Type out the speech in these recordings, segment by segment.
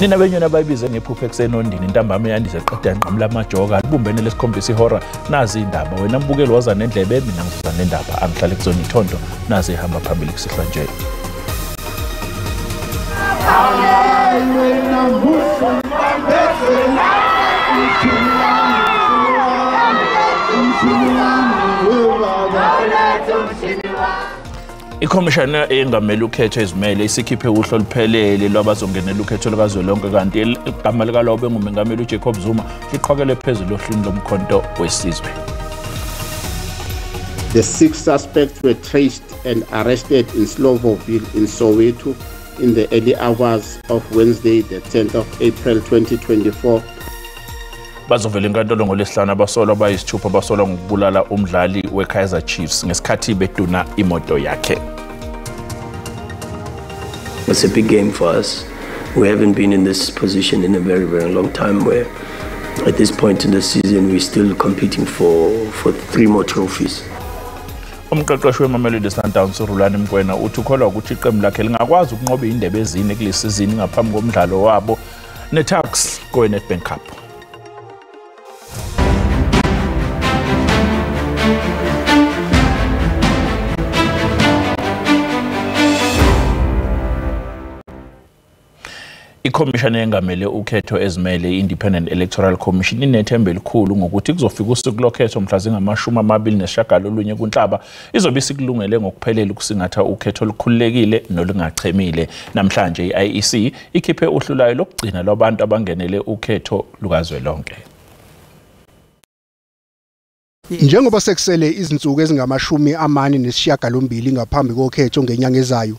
Nina benyona abayibize ngephupho ekuseni ondini ntambama yandise qeda yanqamula amajoka libumbene lesikhombisa ihora nazi indaba. Wena mbukeli waza nendlebe, mina ngizoza nendaba. Angihlale kuzona ithonto nazi ihamba phambili kusihlwa nje. Ikhomishana engamele ukhetho ezimele isikhiphe uhlu oluphelele lwabazongenela ukhetho lukazwelonke, kanti igama likalobe ngumengameli uJacob Zuma liqhokele phezulu ohlwini lomkhonto wesizwe. The 6 suspects were traced and arrested in Slovoville in Soweto in the early hours of Wednesday, the 10th of April 2024. Bazovela inkantolo ngolwesihlanu abasolwa abayisithupha abasolwa ngokubulala umdlali weKaizer Chiefs ngesikhathi beduna imoto yakhe. It's a big game for us. We haven't been in this position in a very, very long time where at this point in the season we're still competing for 3 more trophies. Umqeqeshi weMamelodi Sundowns uRulani Mokwena uthi ukholwa ukuthi iqembu lakhe lingakwazi ukunqoba indebe ezine kule sizini ngaphambi komdlalo wabo neTuks koweNedbank Cup. Ikhomishana engamele ukhetho ezimele i-Independent Electoral Commission inethemba elikhulu ngokuthi kuzofika usuku lokhetho mhla zingama-29 kuNhlaba izobe isikulungele ngokuphelele ukusingatha ukhetho olukhululekile nolungachemile. Namhlanje i-IEC ikhiphe uhlu lwayo lokugcina lwabantu abangenele ukhetho lukazwelonke. Njengoba sekusele izinsuku ezingama-48 ngaphambi kokhetho ngenyanga ezayo,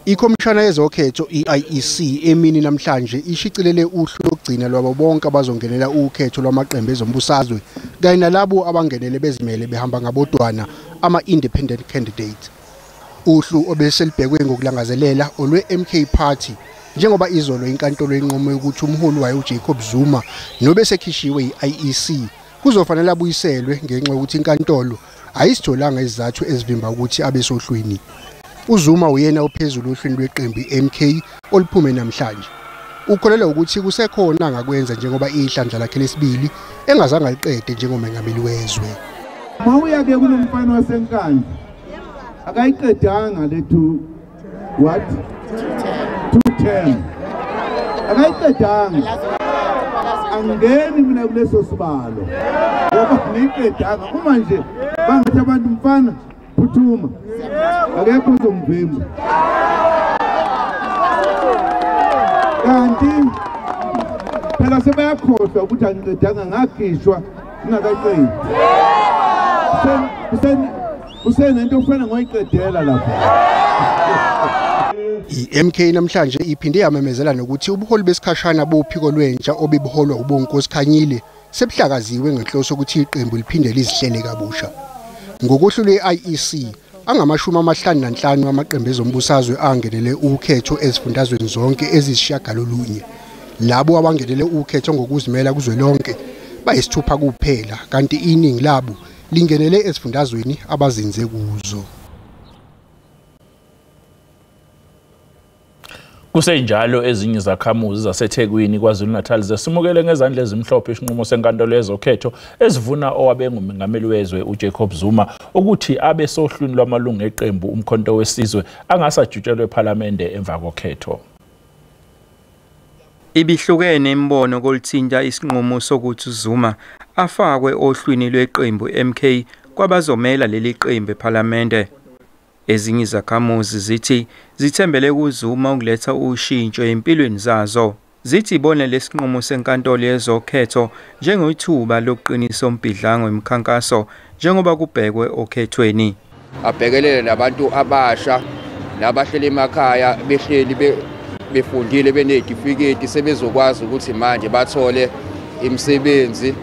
ikhomishana yezokhetho i-IEC emini namhlanje ishicilele uhlu lokugcina lwabo bonke abazongenela ukhetho lwamaqembu ezombusazwe kanye nalabo abangenele bezimele behamba ngabodwana, ama-independent candidate. Uhlu obeselibhekwe ngokulangazelela olwe-MK Party, njengoba izolo inkantolo inqume ukuthi umholi wayo uJacob Zuma nobesekhishiwe i-IEC kuzofanele abuyiselwe ngenxa yokuthi inkantolo ayisitholanga izizathu ezivimba ukuthi abe sohlwini. uZuma uyena ophezulu ohlwini lweqembu iMK oluphume namhlanje. Ukholelwa ukuthi kusekhona angakwenza njengoba ihlandla lakhe lesibili engazange aliqede njengomengameli wezwe. Mawuya ke kunomfana waseNkandla akayiqedanga lethu what 210 akayiqedanga, angeni mina kuleso sibalo ngoba ngiyiqedanga. Uma nje bangathi abantu mfana phuthuma, akekho uzomvimba. Kanti phela sebayakhohlwa ukuthi angiqedanga, ngakhishwa ngingakaqedi. Kusenento ofana ngoyiqedela lapho. I-MK namhlanje iphinde yamemezela nokuthi ubuholi besikhashana bophiko lwentsha obebuholwa uBonkosi Khanyile sebuhlakaziwe ngenhloso ukuthi iqembu liphinde lizihlele kabusha. Ngokuhlu lwe-IEC angama-55 amaqembu ezombusazwe angenele ukhetho ezifundazweni zonke eziyisishiyagalolunye. Labo abangenele ukhetho ngokuzimela kuzwelonke bayisithupha kuphela, kanti iningi labo lingenele ezifundazweni abazinze kuzo. Kusenjalo ezinye izakhamuzi zaseThekwini KwaZulu-Natal zesimukele ngezandla ezimhlophe isinqumo senkantolo yezokhetho ezivuna owabe ngumengameli wezwe uJacob Zuma ukuthi abe sohlwini lwamalungu eqembu umkhonto wesizwe angasajutshelwe ePhalamende emva kokhetho. Ibihlukene imibono koluthinta isinqumo sokuthi uZuma afakwe ohlwini lweqembu MK kwabazomela leli qembu ePhalamende. Ezinye izakhamuzi zithi zithembele kuZuma ukuletha ushintsho empilweni zazo. Zithi ibone lesinqumo senkantolo yezokhetho njengethuba lokuqinisa umbhidlango emkhankaso njengoba kubhekwe okhethweni. Abhekelele nabantu abasha nabahleli emakhaya behleli befundile benezitifiketi sebezokwazi ukuthi manje bathole imisebenzi.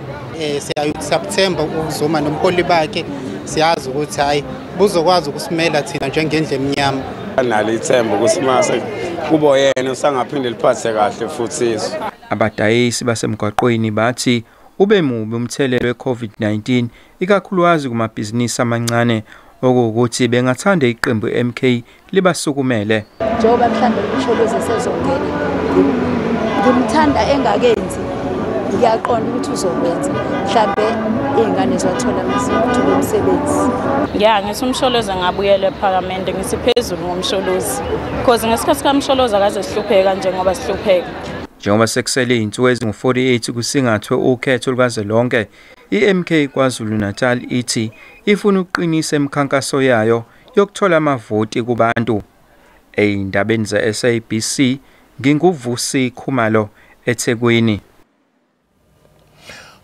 Siyathemba uZuma nomholi bakhe, siyazi ukuthi hayi buzokwazi ukusimela thina njengendle emnyama. Nalo ithemba ukuthi mase kubo yena usangaphinde liphathe kahle futhi izwe. Abadayisi basemgwaqweni bathi ube mubi umthelelo we-COVID-19 ikakhulukazi kumabhizinisi amancane, okuwukuthi bengathanda iqembu MK libasukumele. Njengoba mhlawumbe uMsholozi sezongena Ngimthanda engakenzi, ngiyaqonda ukuthi uzokwenza. Mhlambe izingane ziyathola umsebenzi. Ya, ngithi uMsholozi ngabuyela eParliament, ngithi phezulu ngoMsholozi. Because ngesikhathi kaMsholozi akaze sihlupheka njengoba sihlupheka. Njengoba sekusele izinsuku ezingu-48 kusingathwe ukhetho lukazwelonke, i-MK KwaZulu-Natal ithi ifuna ukuqinisa imikhankaso yayo yokuthola amavoti kubantu. Ey'ndabeni ze-SABC, nginguVusi Khumalo eThekwini.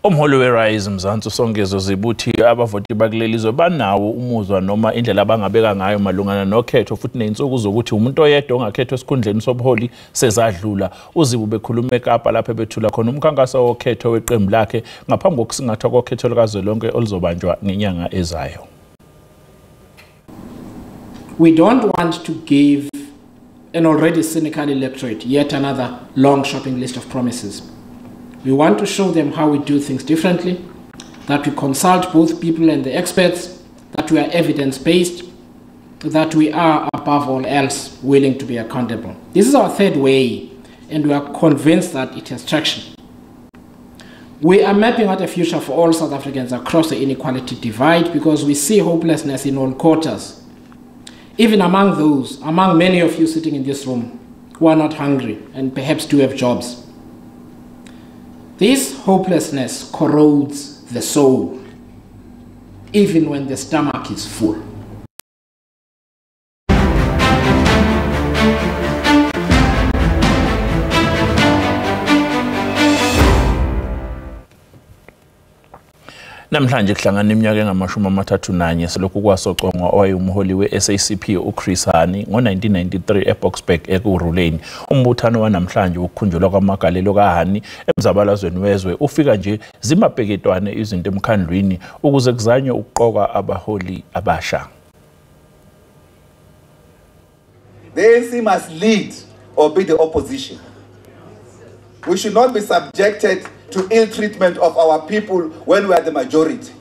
Umholi we-Rise Mzansi uSongezo Zibuthi abavoti bakuleli zwe banawo umuzwa noma indlela abangabeka ngayo malungana nokhetho futhi ney'nsuku zokuthi umuntu oyedwa ongakhethwa esikhundleni sobuholi sezadlula. UZibu bekhuluma eKapa lapho bethula khona umkhankaso wokhetho weqembu lakhe ngaphambi kokusingathwa kokhetho lukazwelonke oluzobanjwa ngenyanga ezayo. We don't want to give an already cynical electorate yet another long shopping list of promises. We want to show them how we do things differently, that we consult both people and the experts, that we are evidence-based, that we are, above all else, willing to be accountable. This is our third way, and we are convinced that it has traction. We are mapping out a future for all South Africans across the inequality divide because we see hopelessness in all quarters. Even among those, among many of you sitting in this room who are not hungry and perhaps do have jobs. This hopelessness corrodes the soul, even when the stomach is full. Namhlanje kuhlangana iminyaka engama-31 selokhu kwasocongwa owayewumholi we-SACP uChris Hani ngo-1993 eBoksburg eKurhuleni. Umbuthano wanamhlanje wokukhunjulwa kwamagalelo kaHani emzabalazweni wezwe ufika nje zimapeketwane izinto emkhandlwini ukuze kuzanywe ukuqoka abaholi abasha. The ANC must lead or be the opposition. We should not be subjected to ill treatment of our people when we are the majority.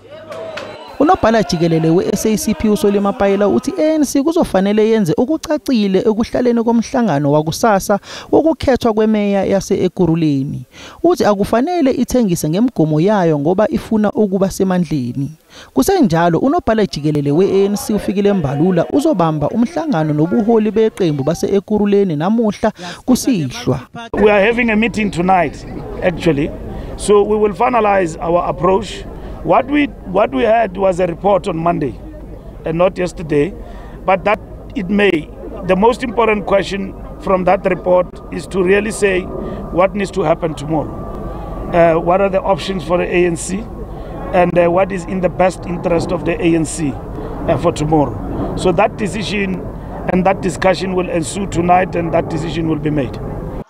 Unobhala jikelele we-SACP uSolly Mapaila uthi ANC kuzofanele yenze okucacile ekuhlaleni komhlangano wakusasa wokukhethwa kwemeya yase-Ekurhuleni. Uthi akufanele ithengise ngemigomo yayo ngoba ifuna ukuba semandleni. Kusenjalo unobhala jikelele we-ANC uFikile Mbalula uzobamba umhlangano nobuholi beqembu base-Ekurhuleni namuhla kusihlwa. We are having a meeting tonight actually. So we will finalize our approach. What we had was a report on Monday and not yesterday, but that it may. The most important question from that report is to really say what needs to happen tomorrow. What are the options for the ANC and what is in the best interest of the ANC for tomorrow. So that decision and that discussion will ensue tonight and that decision will be made.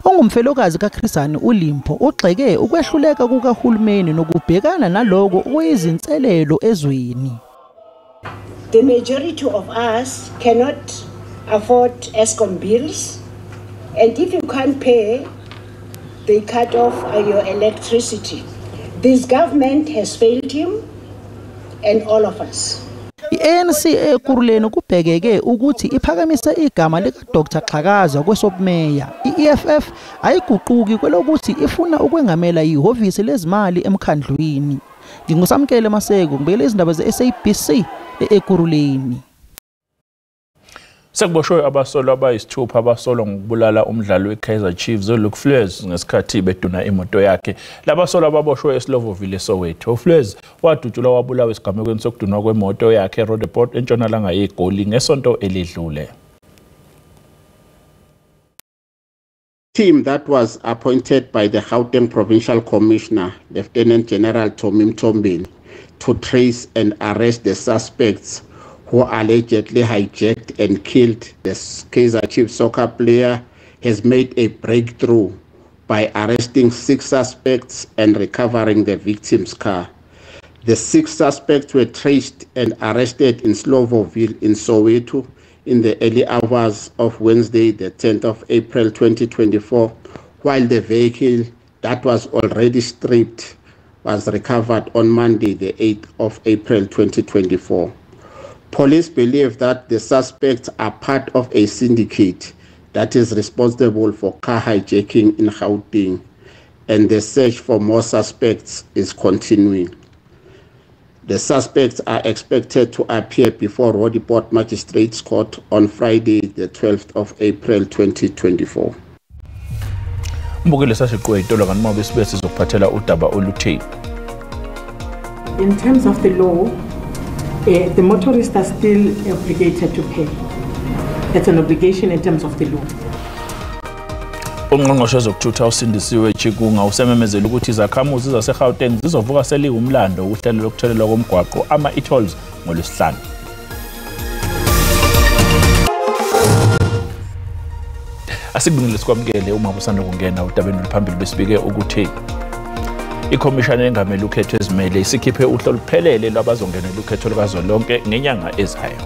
Ongumfelokazi kaChris Hani uLimpho ugxeke ukwehluleka kukahulumeni nokubhekana naloko okuyizinselelo ezweni. The majority of us cannot afford Eskom bills, and if you can't pay, they cut off your electricity. This government has failed him and all of us. I-ANC eKurhuleni kubhekeke ukuthi iphakamise igama lika-Dr Xhakaza kwesobumeya. I-EFF ayiguquki kwelokuthi ifuna ukwengamela ihhovisi lezimali emkhandlwini. NginguSamkele Maseko, ngibekele izindaba ze-SABC eKurhuleni. Sekuboshwe abasolwa abayisithupha abasolwa ngokubulala umdlali we-Kaizer Chiefs uLuke Fleurs ngesikhathi beduna imoto yakhe. Labasolwa ababoshwe eSlovoville eSoweto. UFleurs wadutshulwa wabulawa esigamekweni sokudunwa kwemoto yakhe eRoodepoort entshonalanga yeGoli ngesonto elidlule. Team that was appointed by the Gauteng Provincial Commissioner, Lieutenant General Tommy Mthombeni, to trace and arrest the suspects who allegedly hijacked and killed the Kaizer Chiefs soccer player, has made a breakthrough by arresting 6 suspects and recovering the victim's car. The 6 suspects were traced and arrested in Slovoville in Soweto in the early hours of Wednesday, the 10th of April 2024, while the vehicle that was already stripped was recovered on Monday, the 8th of April 2024. Police believe that the suspects are part of a syndicate that is responsible for car hijacking in Gauteng. and the search for more suspects is continuing. The suspects are expected to appear before Roodepoort Magistrates Court on Friday, the 12th of April 2024. Mbukele sashiqwe itolo kanoma besibe sizokuphathela udaba oluthi. In terms of the law, the motorists are still obligated to pay. That's an obligation in terms of the law. Ungqongqoshe wezokuthutha uSindisiwe Chikunga usememezele ukuthi izakhamuzi zaseGauteng zizovuka seliwumlando uhlelo lokuthelelwa komgwaqo ama-e-tolls ngoLwesihlanu. Asikubingelele sikwamukele uma usanda kungena udabeni oluphambili besibike ukuthi ikhomishana engamele ukhetho ezimele isikhiphe uhlu oluphelele lwabazongenela ukhetho lukazwelonke ngenyanga ezayo.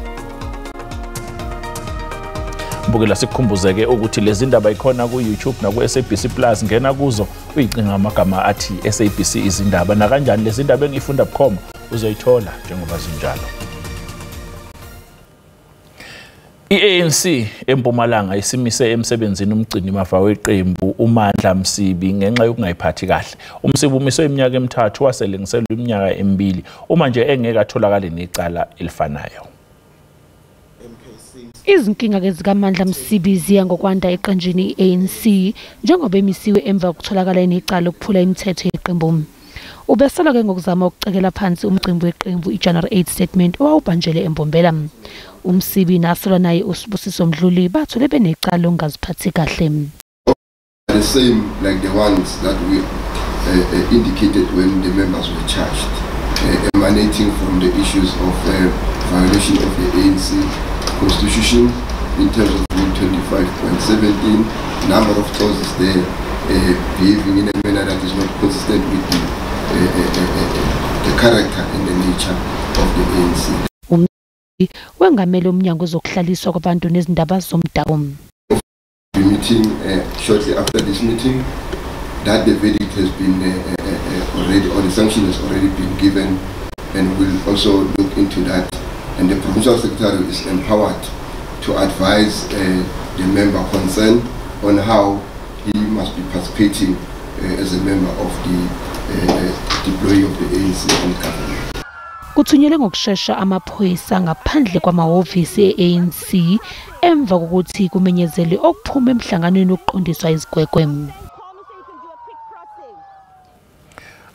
Mbukela sikukhumbuzeke ukuthi lezi ndaba ikhona ku-YouTube naku-SABC Plus, ngena kuzo uyicinga amagama athi SABC izindaba, nakanjani lezi ndaba engiyifunda bukhoma uzoyithola njengoba zinjalo. I-ANC eMpumalanga isimise emsebenzini umgcini mafa weqembu uMandla Msibi ngenxa yokungayiphathi kahle. UMsibi umiswe iminyaka emithathu waselengiselwa iminyaka emibili uma nje engeke atholakale necala elifanayo. Izinkinga ke zikaMandla Msibi ziya ngokwanda eqenjini i-ANC njengoba emisiwe emva kokutholakala enecala lokuphula imithetho yeqembu. Ubesolwa ke ngokuzama ukucekela phansi umcimbi weqembu i-January 8 statement owawubhanjele eMbombela. UMsibi nasolwa naye uSibusiso Mdluli bathole benecala lokungaziphathi kahle. The same like the ones that we indicated when the members were charged, emanating from the issues of violation of the ANC Constitution in terms of Rule 25.17, number of clauses there, behaving in a manner that is not consistent with the character and the nature of the ANC. Wengamele umnyango wezokuhlaliswa kwabantu nezindaba zomdabu. The meeting shortly after this meeting, that the verdict has been already, or the sanction has already been given, and we'll also look into that. And the provincial secretary is empowered to advise the member concerned on how he must be participating as a member of the deployee of the ANC and government. Kuthunyelwe ngokushesha amaphoyisa ngaphandle kwamahhovisi e-ANC emva kokuthi kumenyezelwe okuphuma emhlanganweni wokuqondiswa izigwegwe.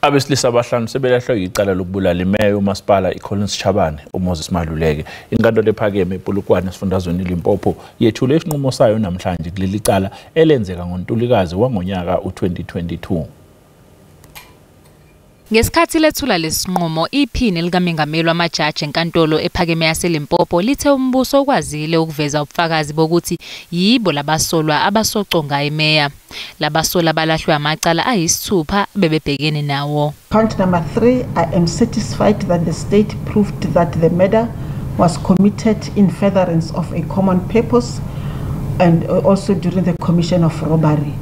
Abesilisa abahlanu sebelahlwe icala lokubulala imeya yomasipala iCollins Chabane uMoses Maluleke. Inkantolo ephakeme ePolokwane esifundazweni iLimpopo yethule isinqumo sayo namhlanje kuleli cala elenzeka ngoNtulikazi wangonyaka u-2022. Ngesikhathi lethula lesinqumo, iphini likamengameli wamajaji enkantolo ephakeme yaseLimpopo lithe umbuso ukwazile ukuveza ubufakazi bokuthi yibo labasolwa abasoconga imeya. Labasolwa balahlwe amacala ayisithupha bebebhekene nawo. Count number 3, I am satisfied that the state proved that the murder was committed in furtherance of a common purpose and also during the commission of robbery.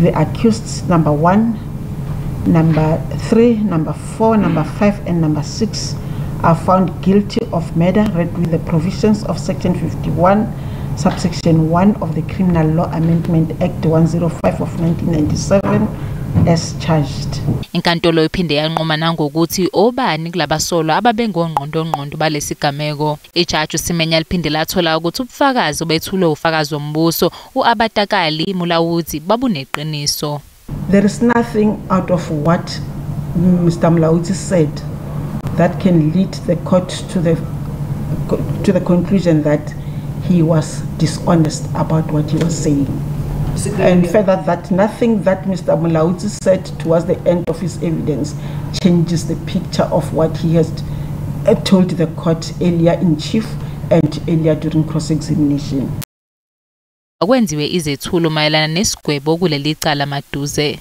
The accused number 1, number 3, number 4, number 5, and number 6 are found guilty of murder read with the provisions of section 51, subsection 1 of the Criminal Law Amendment Act 105 of 1997 as charged. Inkantolo iphinde yanquma nangokuthi obani kulabasolwa ababengongqondongqondo balesigameko. Ijaji uSimenya liphinde lathola ukuthi ubufakazi obethulwe ufakazi wombuso uAbatakali Mulaudzi babuneqiniso. There is nothing out of what Mr. Mulaudzi said that can lead the court to the conclusion that he was dishonest about what he was saying. And further, that nothing that Mr. Mulaudzi said towards the end of his evidence changes the picture of what he has told the court earlier in chief and earlier during cross-examination. Kwenziwe izethulo mayelana nesigwebo kuleli cala maduze.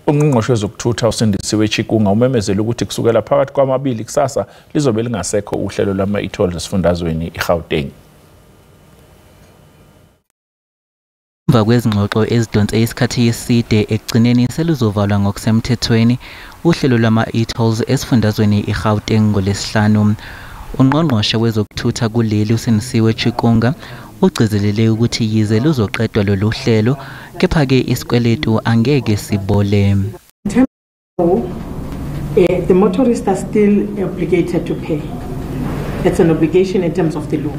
Ungqongqoshe wezokuthutha uSindisiwe Chikunga umemezele ukuthi kusukela phakathi kwamabili kusasa lizobe lingasekho uhlelo lwama-e-tolls esifundazweni iGauteng. Emva kwezingxoxo ezidonse isikhathi eside ekugcineni seluzovalwa ngokusemthethweni uhlelo lwama-e-tolls esifundazweni iGauteng ngoLwesihlanu. Ungqongqoshe wezokuthutha kuleli uSindisiwe Chikunga ugcizelele ukuthi yize luzoqedwa lolu hlelo Kepha-ke isikweletu angeke sibole. The motorists are still obligated to pay. That's an obligation in terms of the law.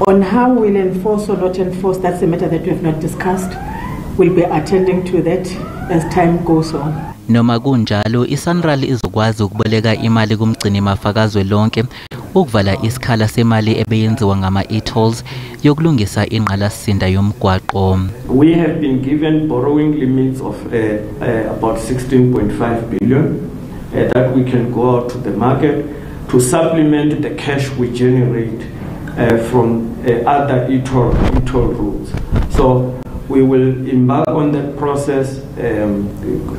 On how we'll enforce or not enforce, that's a matter that we have not discussed. We'll be attending to that as time goes on. Noma kunjalo, iSANRAL izokwazi ukuboleka imali kumgcinimafa kazwelonke ukuvala isikhala semali ebeyenziwa ngama-e-tolls yokulungisa ingqalasizinda yomgwaqo. We have been given borrowing limits of about 16.5 billion that we can go out to the market to supplement the cash we generate from other e-toll routes. So we will embark on that process.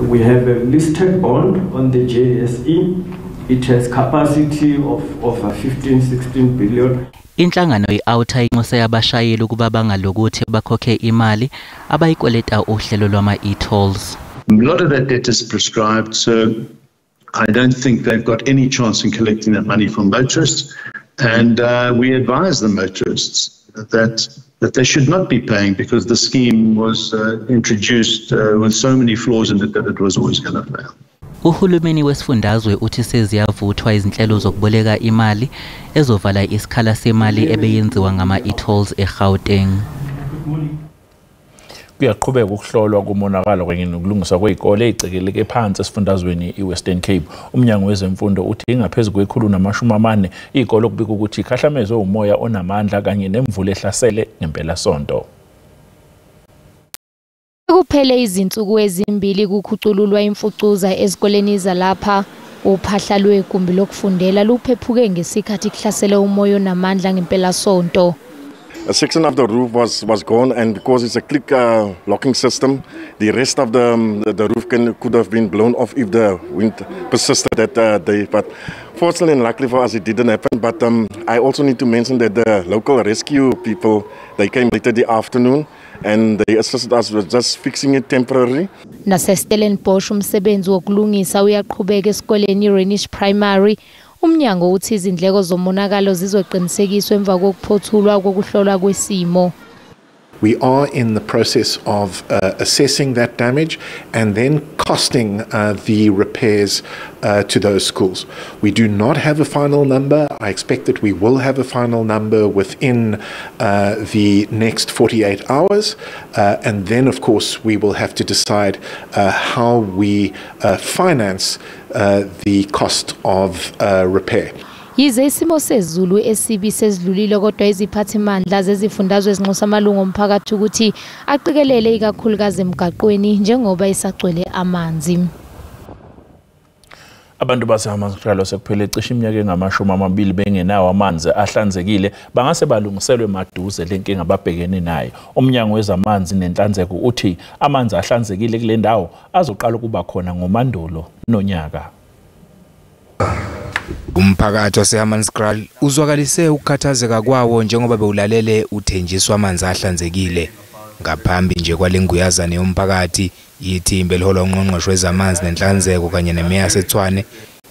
We have a listed bond on the JSE. It has capacity of over 15-16 billion. Inhlangano i-OUTA inxuse abashayeli ukuba bangalokuthi bakhokhe imali abayikweleta uhlelo lwama-e-tolls. A lot of that debt is prescribed, so I don't think they've got any chance in collecting that money from motorists. And we advise the motorists that they should not be paying, because the scheme was introduced with so many flaws in it that it was always going to fail. Uhulumeni wesifundazwe uthi seziyavuthwa izinhlelo zokuboleka imali ezovala isikhala semali ebeyenziwa ngama-e-tolls eGauteng. Kuyaqhubeka ukuhlolwa kumonakalo kanye nokulungiswa kwezikole ezicekeleke phansi esifundazweni iWestern Cape. Umnyango wezemfundo uthi ingaphezu kwe-140 izikole okubika ukuthi ikhahlamezwe umoya onamandla kanye nemvula ehlasele ngempelasonto. Kuphele izinsuku ezimbili kukhucululwa imfucuza ezikoleni zalapha. Uphahla lwegumbi lokufundela luphephuke ngesikhathi kuhlasele umoya onamandla ngempelasonto. A section of the roof was gone, and because it's a click locking system, the rest of the roof could have been blown off if the wind persisted that day. But fortunately and luckily for us, it didn't happen. But I also need to mention that the local rescue people, they came later the afternoon and they assisted us with just fixing it temporarily. NaseStellenbosch umsebenzi wokulungisa uyaqhubeka esikoleni iRenish Primary. Umnyango uthi izindleko zomonakalo zizoqinisekiswa emva kokuphothulwa kokuhlolwa kwesimo. We are in the process of assessing that damage and then costing the repairs to those schools. We do not have a final number. I expect that we will have a final number within the next 48 hours. And then, of course, we will have to decide how we finance the cost of repair. Yize isimo sezulu esibi sesidlulile, kodwa iziphathimandla zezifundazwe zinxusa amalungu omphakathi ukuthi aqikelele ikakhulukazi emgaqweni njengoba isagcwele amanzi. Abantu baseHammanskraal sekuphele cishe iminyaka engama-20 bengenawo amanzi ahlanzekile bangase balungiselwe maduze lenkinga ababhekene nayo. Umnyango wezamanzi nenhlanzeko uthi amanzi ahlanzekile kule ndawo azoqala ukuba khona ngoMandulo nonyaka. Umphakathi waseHammanskraal uzwakalise ukukhathazeka kwawo njengoba bewulalele uthenjiswa amanzi ahlanzekile. Ngaphambi nje kwalenguyazane yomphakathi, ithimba eliholwa ungqongqoshe wezamanzi nenhlanzeko kanye nemeya yaseTshwane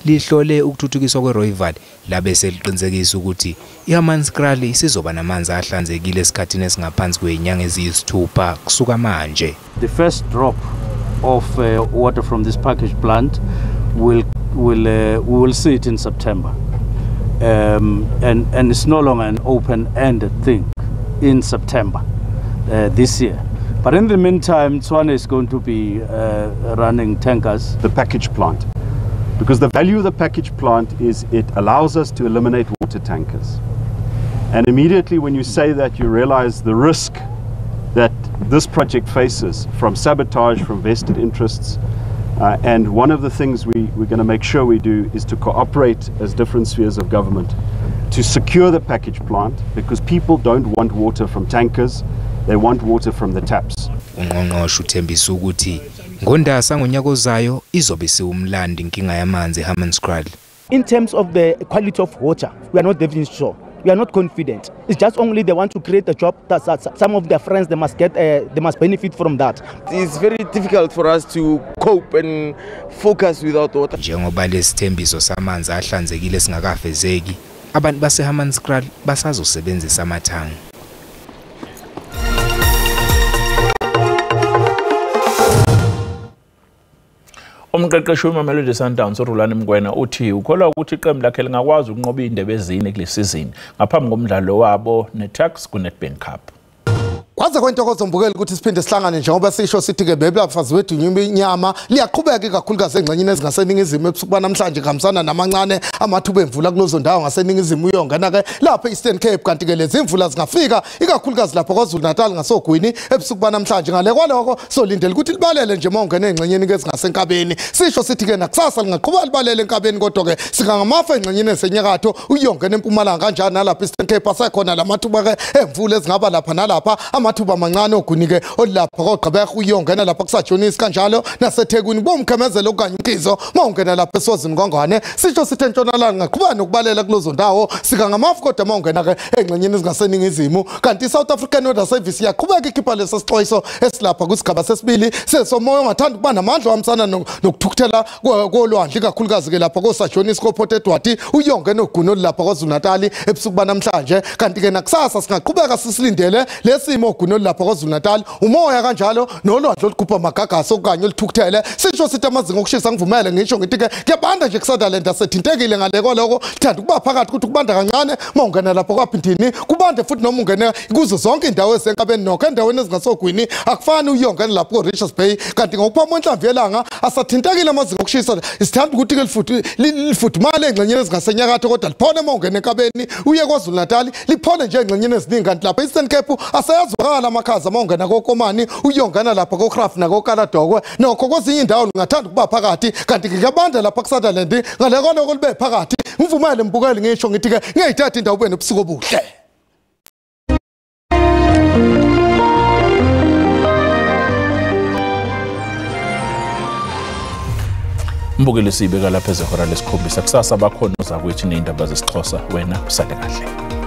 lihlole ukuthuthukiswa kweRooiwal labe seliqinisekisa ukuthi iHammanskraal isizoba namanzi ahlanzekile esikhathini esingaphansi kwezinyanga eziyisithupha kusuka manje. The first drop of water from this package plant we will see it in September, and it's no longer an open-ended thing in September this year. But in the meantime, Tshwane is going to be running tankers. The package plant, because the value of the package plant is it allows us to eliminate water tankers. And immediately when you say that, you realize the risk that this project faces from sabotage, from vested interests. And one of the things we're going to make sure we do is to cooperate as different spheres of government to secure the package plant, because people don't want water from tankers, they want water from the taps. Ungqongqoshe uthembisa ukuthi ngoNdasa ngonyaka ozayo izobe isiwumlando inkinga yamanzi eHammanskraal. In terms of the quality of water, we are not definitely sure. We are not confident. It's just only they want to create a job that some of their friends, they must get, they must benefit from that. It's very difficult for us to cope and focus without water. Njengoba lesithembiso samanzi ahlanzekile singakafezeki, abantu baseHammanskraal basazosebenzisa amathangi. Umqeqeshi weMamelodi Sundowns uRulani Mokwena uthi ukholwa ukuthi iqembu lakhe lingakwazi ukunqoba indebe ezine kule sizini ngaphambi komdlalo wabo neTuks kuNedbank Cup. Kwaze kwentokozo mbukeli ukuthi siphinde sihlangane njengoba sisho sithi-ke bebafazi wethu inyama liyaqhubeka ikakhulukazi engxenyeni ezingaseningizimu ebusuku banamhlanje kuhambisana namancane amathuba emvula kulezo ndawo ngaseningizimu uyongena-ke lapha e-Eastern Cape kanti-ke lezi imvula zingafika ikakhulukazi lapha KwaZulu-Natal ngasogwini ebusuku banamhlanje. Ngale kwaloko solindele ukuthi libalele nje uma ungena engxenyeni-ke ezingasenkabeni. Sisho sithi-ke nakusasa lingaqhubeka libalele enkabeni kodwa-ke singangamafa engxenyeni esenyakatho uyongena empumalanga kanjani nalapha e-Eastern Cape asekhona la mathuba-ke emvula ezingaba lapha nalapha amathuba amancane ogwini-ke olapha koGqeberha uyongena lapha kusajonisi kanjalo naseThekwini bomkhemezelo okanye umkhizo uma ungena lapha eSwazini kwaNgwane. Sisho sithi entshonalanga ngaqhubeka nokubalela kulezo ndawo sikangamafu kodwa uma ungena-ke engxenyeni ezingaseningizimu. Kanti i-South African Weather Service iyaqhubeka ikhipha leso sixwayiso esilapha kwisigaba sesibili sesomoya ongathanda ukuba namandla ohambisana nokuthukuthela kolwandle ikakhulukazi-ke lapha kosajonisi koPort Edward uyongena ogwini olulapha KwaZulu-Natal ebusuku banamhlanje. Kanti-ke nakusasa singaqhubeka sisilindele lesimo ogwini olulapha KwaZulu-Natal umoya kanjalo nolwandle olukhupha amagagasi okanye oluthukuthele. Sisho sithi amazinga okushisa ngivumele ngisho ngithi-ke kuyabanda nje kuSutherland asethintekile ngale kwaloko thanda ukuba phakathi ukuthi kubanda kancane uma ungena lapha kwaphindini kubande futhi noma ungena kuzo zonke indawo esenkabeni nokho endaweni ezingasogwini akufani uyongena lapho ko-Richards Bay. Kanti ngokuphuma kwenhlamvu yelanga asathintekile amazinga okushisa sithanda ukuthi-ke lifudumale engxenyeni ezingasenyakatho kodwa liphole uma ungena enkabeni uye KwaZulu-Natal liphole nje engxenyeni eziningi. Kanti lapha e-Eastern Cape asayazwakala amakhaza uma ungena koKomani uyongena lapha koGraaf nakoKaladokwe nokho kwezinye indawo lingathanda ukuba phakathi. Kanti ngiyabanda lapha kuSutherland ngale kwaloko libe phakathi. Ngivumele mbukeli ngisho ngithi-ke ngiyayithatha indawo ube nobusuku obuhle. Mbukeli siyibeka lapha ezehora lesikhombisa. Kusasa bakhona ozakwethu ney'ndaba zesiXhosa. Wena usale kahle.